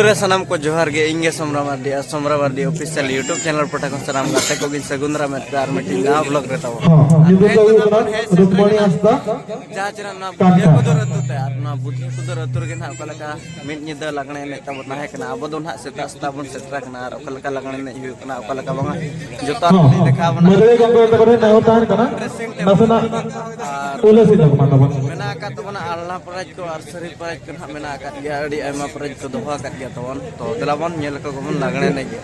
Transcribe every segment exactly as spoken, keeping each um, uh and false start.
ᱨᱮ ᱥᱟᱱᱟᱢ ᱠᱚ ᱡᱚᱦᱟᱨ ᱜᱮ, ᱤᱧ ᱜᱮ ᱥᱚᱢᱨᱟ ᱢᱟᱨᱰᱤ ᱟᱨ ᱥᱚᱢᱨᱟ ᱢᱟᱨᱰᱤ ᱚᱯᱷᱤᱥᱤᱭᱟᱞ YouTube ᱪᱮᱱᱮᱞ ᱯᱟᱦᱴᱟ ᱠᱷᱚᱱ ᱥᱟᱱᱟᱢ ᱜᱟᱛᱮ ᱠᱚᱜᱮᱧ ᱥᱟᱹᱜᱩᱱ ᱫᱟᱨᱟᱢᱮᱫ ᱯᱮᱭᱟ ᱟᱨ ᱢᱤᱫᱴᱤᱡ ᱱᱟᱣᱟ ᱵᱞᱚᱜ ᱨᱮ ᱛᱟᱵᱚᱱ᱾ ᱦᱚᱸ, ᱦᱚᱸ, ᱧᱩᱛᱩᱢ ᱫᱚ ᱦᱩᱭᱩᱜ ᱠᱟᱱᱟ ᱨᱩᱠᱢᱚᱬᱤ ᱦᱟᱸᱥᱫᱟ, ᱡᱟᱦᱟᱸ ᱪᱮ ᱱᱟᱜ ᱱᱚᱣᱟ ᱠᱟᱱ ᱵᱩᱫᱷᱤᱭᱟᱹ ᱠᱟᱱ᱾ ᱠᱩᱫᱩᱨ ᱟᱹᱛᱩ ᱛᱮ, ᱟᱨ ᱱᱚᱣᱟ ᱵᱩᱫᱷᱤᱭᱟᱹ ᱠᱩᱫᱩᱨ ᱟᱹᱛᱩ ᱨᱮᱜᱮ ᱱᱟᱦᱟᱜ ᱚᱠᱟ ᱞᱮᱠᱟ ᱢᱤᱫ ᱧᱤᱫᱟᱹ ᱞᱟᱜᱽᱬᱮ ᱮᱱᱮᱡ ᱛᱟᱵᱚᱱ ᱛᱟᱦᱮᱸ ᱠᱟᱱᱟ᱾ ᱟᱵᱚ ᱫᱚ ᱱᱟᱦᱟᱜ ᱥᱮᱛᱟᱜ ᱥᱮᱛᱟᱜ ᱵᱚᱱ ᱥᱮᱴᱮᱨ ᱟᱠᱟᱱᱟ ᱟᱨ ᱚᱠᱟ ᱞᱮᱠᱟ ᱞᱟᱜᱽᱬᱮ ᱮᱱᱮᱡ ᱦᱩᱭᱩᱜ ᱠᱟᱱᱟ, ᱚᱠᱟ ᱞᱮᱠᱟ ᱵᱟᱝᱟ, ᱡᱚᱛᱚ ᱦᱚᱸ, ᱞᱤᱧ ᱦᱚᱸ᱾ ᱫᱮᱠᱷᱟᱣ ᱵᱚᱱᱟ᱾ ᱢᱟᱹᱫᱟᱹᱲᱤᱭᱟᱹ ᱜᱚᱢᱠᱮ ᱛᱟᱠᱚ ᱴᱷᱮᱱ ᱱᱮᱦᱚᱨ ᱛᱟᱦᱮᱱ ᱠᱟᱱᱟ, ᱱᱟᱥᱮᱱᱟᱜ ᱟᱨ ᱩᱞᱟᱹᱥ ᱤᱧ ᱫᱚᱦᱚ ᱠᱟᱜ ᱛᱟᱵᱚᱱ᱾ ᱢᱮᱱᱟᱜ ᱟᱠᱟᱫ ᱛᱟᱵᱚᱱᱟ ᱟᱞᱱᱟ ᱯᱨᱟᱭᱤᱡᱽ ᱠᱚ ᱟᱨ ᱥᱟᱹᱨᱤ ᱯᱨᱟᱭᱤᱡᱽ ᱠᱚ ᱱᱟᱦᱟᱜ ᱢᱮᱱᱟᱜ ᱟᱠᱟᱫ ᱜᱮᱭᱟ, ᱟᱹᱰᱤ ᱟᱭᱢᱟ ᱯᱨᱟᱭᱤᱡᱽ ᱠᱚ ᱫᱚᱦᱚ ᱟᱠᱟᱫ ᱜᱮᱭᱟ ᱛᱟᱵᱚᱱ᱾ ᱛᱚ ᱫᱮᱞᱟ ᱵᱚᱱ ᱧᱮᱞ ᱟᱠᱚ ᱜᱮᱵᱚᱱ ᱞᱟᱜᱽᱬᱮ ᱮᱱᱮᱡ ᱜᱮ᱾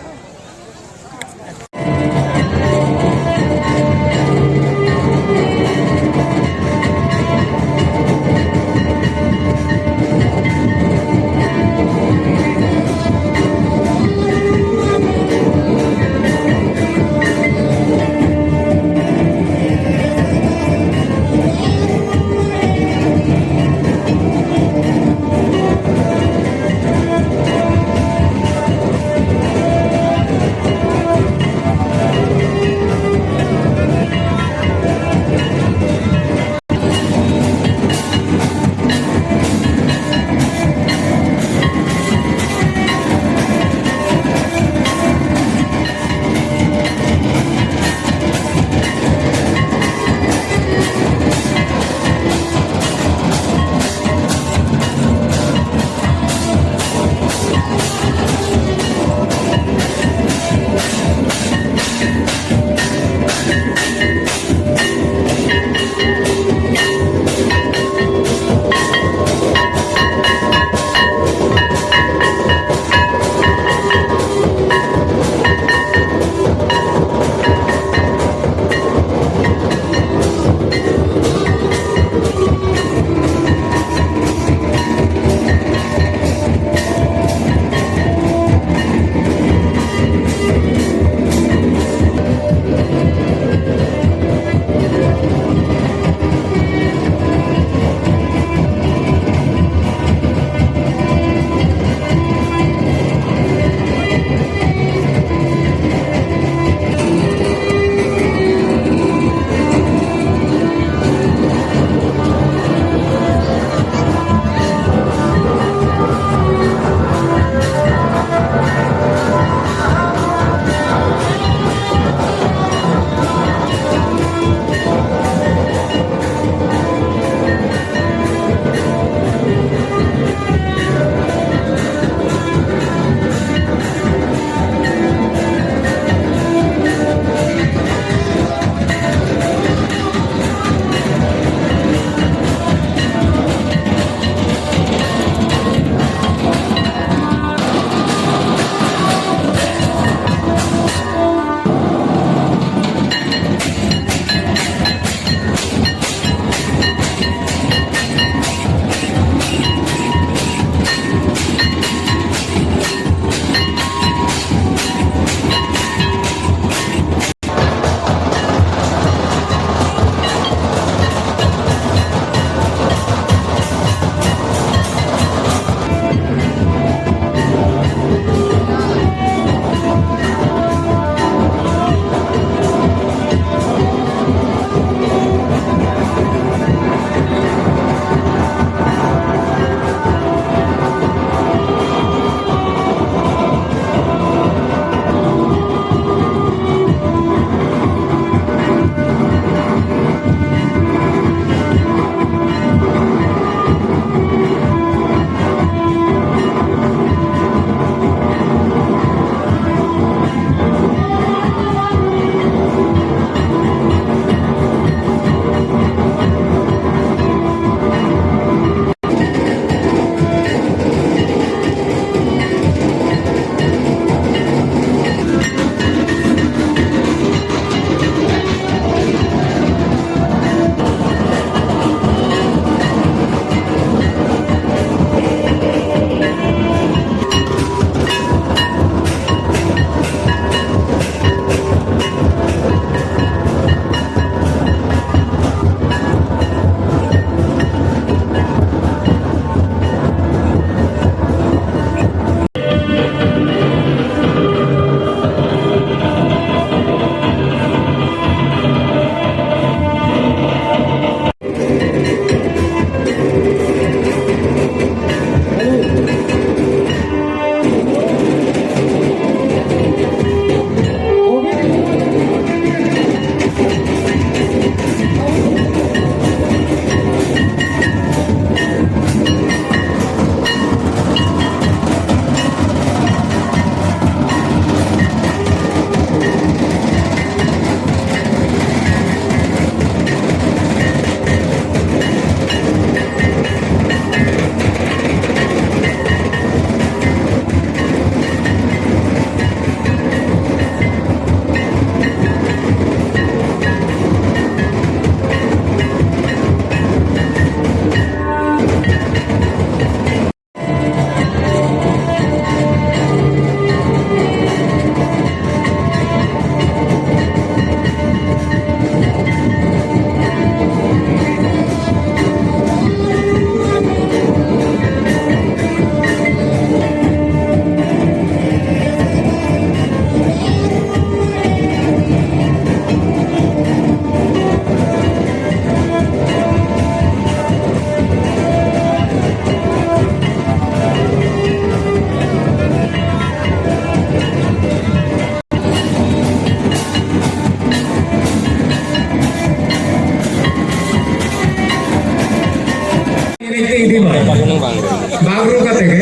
ᱵᱟᱝ ᱨᱩ ᱠᱟᱛᱮ ᱜᱮ᱾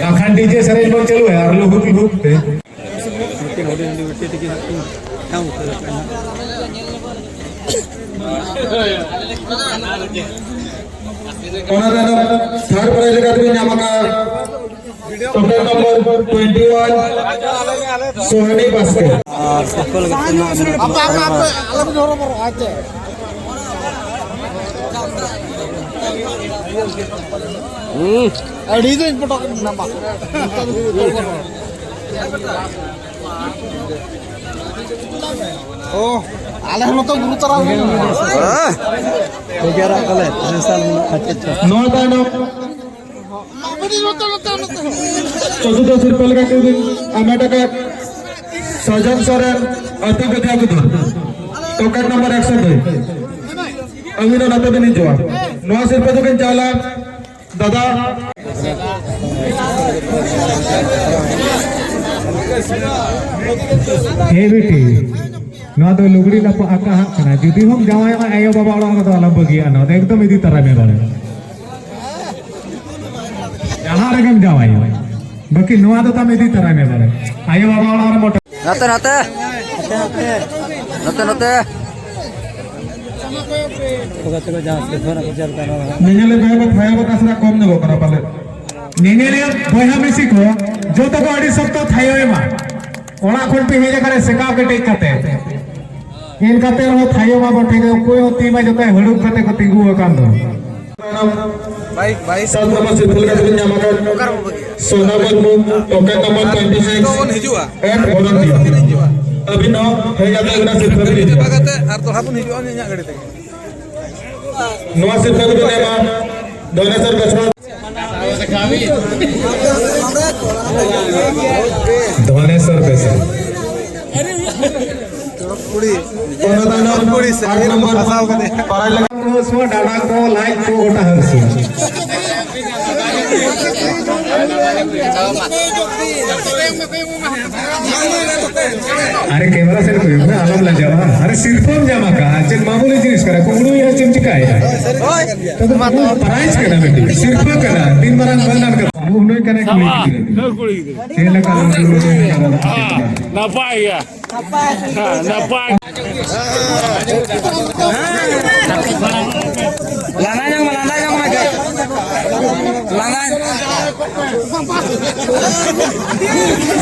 ᱵᱟᱠᱷᱟᱱ ᱰᱤᱡᱮ ᱥᱮᱨᱮᱧ ᱵᱚᱱ ᱪᱟᱹᱞᱩᱭᱟ ᱟᱨ ᱞᱩᱦᱩᱠ ᱞᱩᱦᱩᱠ ᱛᱮ᱾ ᱚᱱᱟ ᱛᱟᱭᱱᱚᱢ ᱛᱷᱟᱨᱰ ᱯᱨᱟᱭᱤᱡᱽ ᱞᱮᱠᱟᱛᱮ ᱧᱟᱢ ᱟᱠᱟᱫ ᱴᱳᱠᱮᱱ ᱱᱚᱢᱵᱚᱨ ᱴᱩᱭᱮᱱᱴᱤ ᱳᱣᱟᱱ, ᱥᱳᱦᱟᱱᱤ ᱵᱟᱥᱠᱮ᱾ ᱟᱨ ᱥᱚᱠᱚᱞ ᱜᱟᱛᱮ ᱨᱮᱱᱟᱜ ᱢᱮᱱᱟᱜ ᱛᱟᱵᱚᱱᱟ᱾ ᱦᱩᱸ᱾ ᱟᱹᱰᱤ ᱫᱚᱧ ᱯᱚᱴᱚᱠ ᱱᱟᱢᱟ᱾ ᱚ, ᱟᱞᱮ ᱦᱚᱸ ᱱᱚᱛᱮ ᱜᱩᱨᱩ ᱛᱟᱨᱟ ᱨᱮ ᱢᱮᱱᱟᱜᱼᱟ᱾ ᱦᱮᱸ᱾ ᱵᱷᱮᱜᱟᱨᱟᱜ ᱠᱟᱞᱮ, ᱢᱮᱥᱟᱞ ᱢᱮᱱᱟᱜᱼᱟ, ᱪᱮᱫ ᱪᱚ᱾ ᱱᱚᱣᱟ ᱛᱟᱭᱱᱚᱢ ᱪᱚᱛᱩᱨᱛᱷ ᱥᱤᱨᱯᱟᱹ ᱞᱮᱠᱟ ᱠᱚ ᱟᱢᱮᱴ ᱟᱠᱟᱫ ᱥᱟᱡᱚᱱ ᱥᱚᱨᱮᱱ, ᱟᱹᱛᱩ ᱜᱟᱫᱷᱟ ᱜᱩᱫᱩᱨ, ᱴᱳᱠᱮᱱ ᱱᱚᱢᱵᱚᱨ ᱮᱠᱥᱚ ᱫᱩᱭ᱾ ᱟᱹᱵᱤᱱ ᱫᱚ ᱱᱚᱛᱮ ᱵᱤᱱ ᱦᱤᱡᱩᱜᱼᱟ᱾ ᱱᱚᱣᱟ ᱥᱤᱨᱯᱟᱹ ᱫᱚᱵᱤᱱ ᱪᱟᱞᱟ ᱫᱟᱫᱟ᱾ ᱦᱮᱸ ᱵᱤᱴᱤ, ᱱᱚᱣᱟ ᱫᱚ ᱞᱩᱜᱽᱲᱤ ᱞᱟᱯᱚ ᱟᱠᱟ ᱦᱟᱜ ᱠᱟᱱᱟ᱾ ᱡᱩᱫᱤ ᱦᱚᱸᱢ ᱡᱟᱶᱟᱭᱚᱜᱼᱟ, ᱟᱭᱳ ᱵᱟᱵᱟ ᱚᱲᱟᱜ ᱨᱮᱫᱚ ᱟᱞᱚᱢ ᱵᱟᱹᱜᱤᱭᱟᱜᱼᱟ᱾ ᱱᱚᱣᱟ ᱫᱚ ᱮᱠᱫᱚᱢ ᱤᱫᱤ ᱛᱟᱨᱟᱭ ᱢᱮ ᱵᱟᱲᱮ᱾ ᱡᱟᱦᱟᱸ ᱨᱮᱜᱮᱢ ᱡᱟᱶᱟᱭᱚᱜ, ᱵᱟᱹᱠᱤ ᱱᱚᱣᱟ ᱫᱚ ᱛᱟᱢ ᱤᱫᱤ ᱛᱟᱨᱟᱭ ᱢᱮ ᱵᱟᱲᱮ᱾ ᱟᱭᱳ ᱵᱟᱵᱟ ᱚᱲᱟᱜ ᱨᱮ ᱢᱚᱴᱚᱨ᱾ ᱱᱚᱛᱮ, ᱱᱚᱛᱮ᱾ ᱱᱚᱛᱮ, ᱱᱚᱛᱮ᱾ ᱧᱮᱧᱮᱞᱤᱭᱟᱹ ᱵᱚᱭᱦᱟ ᱢᱤᱥᱤ ᱠᱚ, ᱡᱚᱛᱚ ᱠᱚ ᱟᱹᱰᱤ ᱥᱚᱠᱛᱚ ᱛᱷᱟᱭᱚ ᱮᱢᱟ᱾ ᱚᱲᱟᱜ ᱠᱷᱚᱱ ᱯᱮ ᱦᱮᱡ ᱟᱠᱟᱱᱟ ᱥᱮᱠᱟᱣ ᱠᱮᱴᱮᱡ ᱠᱟᱛᱮ᱾ ᱮᱱ ᱠᱟᱛᱮ ᱨᱮᱦᱚᱸ ᱛᱷᱟᱭᱚ ᱢᱟ ᱵᱚᱱ ᱴᱷᱮᱡ ᱚᱠᱚᱭ ᱦᱚᱸ ᱛᱤ ᱢᱟ ᱡᱚᱛᱚᱭ ᱦᱟᱹᱲᱩᱵ ᱠᱟᱛᱮ ᱠᱚ ᱛᱤᱸᱜᱩ ᱟᱠᱟᱱ ᱫᱚ᱾ ᱵᱟᱭᱤᱥ, ᱵᱟᱭᱤᱥ᱾ ᱥᱟᱛ ᱱᱚᱢᱵᱚᱨ ᱥᱤᱨᱯᱟᱹ ᱞᱮᱠᱟ ᱛᱮᱵᱤᱱ ᱧᱟᱢ ᱟᱠᱟᱫ ᱚᱠᱟ ᱨᱮᱵᱚ ᱵᱟᱹᱜᱤᱭᱟ? ᱥᱳᱱᱟ Murmu, token number twenty six, ᱛᱚ ᱵᱚᱱ ᱦᱤᱡᱩᱜᱼᱟ᱾ ᱮᱴ ᱵᱷᱚᱞᱚᱱᱴᱤᱭᱟᱨ᱾ ᱟᱹᱵᱤᱱ ᱦᱚᱸ ᱦᱮᱡ ᱠᱟᱛᱮ ᱟᱹᱵᱤᱱᱟᱜ ᱥᱤᱨᱯᱟᱹ ᱵᱤᱱ ᱤᱫᱤᱭᱟ᱾ ᱪᱟᱵᱟ ᱠᱟᱛᱮ ᱟᱨ ᱫᱚᱦᱲᱟ ᱵᱚᱱ ᱦᱤᱡᱩᱜᱼᱟ ᱤᱧᱟᱹᱜ ᱜᱟᱹᱰᱤ ᱛᱮᱜᱮ᱾ ᱱᱚᱣᱟ ᱥᱤᱨᱯᱟᱹ ᱫᱚᱵᱤᱱ ᱮᱢᱟ ᱫᱷᱚᱱᱮᱥᱚᱨ ᱵᱮᱥᱨᱟ᱾ ᱫᱷᱚᱱᱮᱥᱚᱨ ᱵᱮᱥᱨᱟ᱾ ᱚᱱᱟ ᱛᱟᱭᱱᱚᱢ ᱟᱴ ᱱᱚᱢᱵᱚᱨ ᱯᱟᱨᱟᱭ ᱞᱮᱠᱟ ᱦᱟᱹᱥᱩᱣᱟ, ᱰᱟᱸᱰᱟ ᱠᱚ, ᱞᱟᱡ ᱠᱚ ᱜᱚᱴᱟ ᱦᱟᱹᱥᱩᱣᱟ᱾ ᱟᱨᱮ ᱠᱮᱢᱮᱨᱟ ᱥᱮᱫ ᱠᱚᱭᱚᱜ ᱢᱮ, ᱟᱞᱚᱢ ᱞᱟᱡᱟᱜᱼᱟ᱾ ᱟᱨᱮ ᱥᱤᱨᱯᱟᱹᱢ ᱧᱟᱢ ᱟᱠᱟᱫᱼᱟ, ᱪᱮᱫ ᱢᱟᱢᱩᱞᱤ ᱡᱤᱱᱤᱥ ᱠᱟᱱᱟ? ᱠᱩᱢᱵᱽᱲᱩᱭᱟ, ᱪᱮᱫ ᱮᱢ ᱪᱤᱠᱟᱹᱭᱟ? ᱛᱚᱵᱮ ᱯᱨᱟᱭᱤᱡᱽ ᱠᱟᱱᱟ ᱢᱤᱫᱴᱤᱡ, ᱥᱤᱨᱯᱟᱹ ᱠᱟᱱᱟ᱾ ᱛᱤᱱ ᱢᱟᱨᱟᱝ ᱵᱟᱱᱰᱟᱨ ᱠᱟᱱᱟ᱾ ᱩᱱᱩᱭ ᱠᱟᱱᱟ ᱠᱩᱲᱤ ᱜᱤᱫᱽᱨᱟᱹ᱾ ᱪᱮᱫ ᱞᱮᱠᱟ ᱩᱱᱩᱭ ᱠᱟᱱᱟ? ᱱᱟᱯᱟᱭ ᱜᱮᱭᱟ᱾ ᱦᱮᱸ, ᱱᱟᱯᱟᱭ᱾ ᱞᱟᱸᱫᱟ ᱧᱚᱜ ᱢᱮ, ᱞᱟᱸᱫᱟ ᱧᱚᱜ ᱢᱮ᱾ ᱞᱟᱸᱫᱟ᱾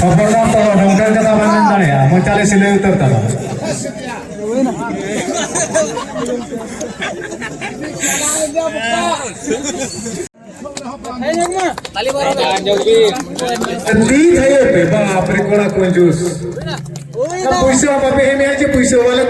ᱦᱚᱯᱚᱱ ᱦᱚᱲ ᱫᱚ ᱱᱚᱝᱠᱟᱱ ᱠᱟᱛᱷᱟ ᱵᱟᱝ ᱢᱮᱱ ᱫᱟᱲᱮᱭᱟᱜᱼᱟ, ᱢᱚᱪᱟ ᱨᱮ ᱥᱤᱞᱟᱹᱭ ᱩᱛᱟᱹᱨ ᱛᱟᱢᱟ᱾ ᱛᱤ ᱛᱷᱟᱭᱚ ᱯᱮ, ᱵᱟᱯ ᱨᱮ ᱠᱚᱲᱟ ᱠᱚᱧᱡᱩᱥ᱾ ᱯᱩᱭᱥᱟᱹ ᱦᱚᱸ ᱵᱟᱯᱮ ᱮᱢᱮᱜᱼᱟ ᱡᱮ ᱯᱩᱭᱥᱟᱹ ᱵᱟᱞᱮ